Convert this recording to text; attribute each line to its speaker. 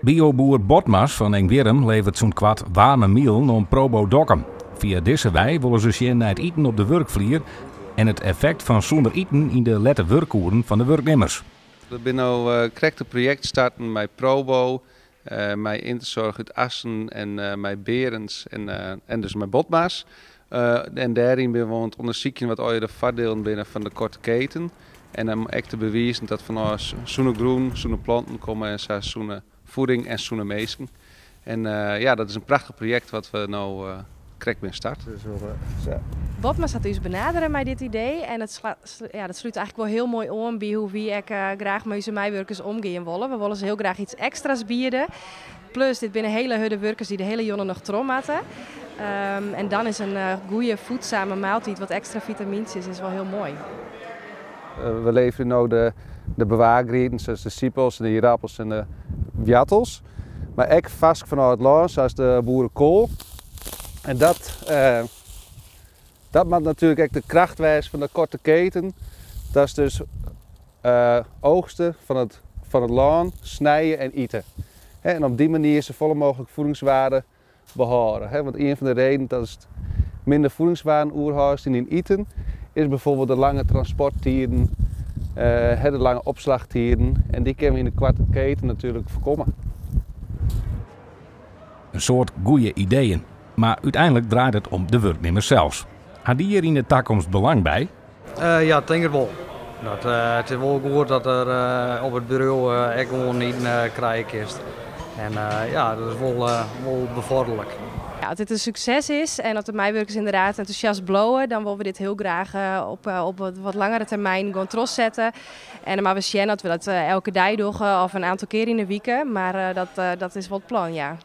Speaker 1: Bioboer Botma's fan Engwierrum leveret sûnt koart waarme mielen oan Probo Dokkum. Fia dizze wei wolle se sjen nei it iten op de wurkflier en it effekt fan sûner iten yn de lette wurkoeren fan de wurknimmers.
Speaker 2: We binne no krekt in projekt starten mei Probo, mei Interzorg út Assen en mei Berends en dus mei Botma's. En dêryn binne we oan it ûndersykjen wat allegear de foardielen binne fan de korte keten. En om ek te bewizen dat fanôf sûne grûn, sûne planten komme en sa sûne voeding en sûne minsken. En ja, dat is in prachtich projekt wat we no krekt binne start.
Speaker 3: Botma's hat ús benadere mei dit idee en it ja, dat slút eigentlik wol hiel moai oan by hoe't wy ek graach mei ús meiwurkers omgean wolle. We wolle se hiel graach yts ekstra's biede. Plus, dit binne hiele hurde wurkers dy't de hiele jûn noch troch moatte. En dan is in goede voedzame maaltiid wat ekstra fitamyntsjes is wol hiel moai.
Speaker 2: We leverje no de bewaargrienten sa as de sipels, de ierappels en de woartels. Mar ek farsk fanôf it lân, sa as de boerekoal. En dat moat natuerlik ek de kracht wêze fan de korte keten. Dat is dus oogste fan it lân, snije en ite. En op dy manier safolle mooglik voedingswaarde behâlde. Want ien fan de redenen dat it minder voedingswaarden oerhâldst yn dyn iten is bijvoorbeeld de lange transporttiden, de lange opslachttiden. En dy kinne we yn de koarte keten natuerlik foarkomme.
Speaker 1: In soad goede ideeën, mar úteinlik draait it om de wurknimmers sels. Ha dy hjir yn de takomst belang by?
Speaker 4: Ja, tink it wol. It is wol goed dat der op it bedriuw ek gewoan iten krije kinst. En ja, dat is wol befoarderlik.
Speaker 3: Ja, as dit in sukses is en as de meiwurkers ynderdaad entûsjast bliuwe, dan wolle we dit hiel graach op wat langere termyn gewoan trochsette. En dan moatte we sjen oft we dat elke dei dogge of in oantal kear yn 'e wike, mar dat is wol it plan, ja.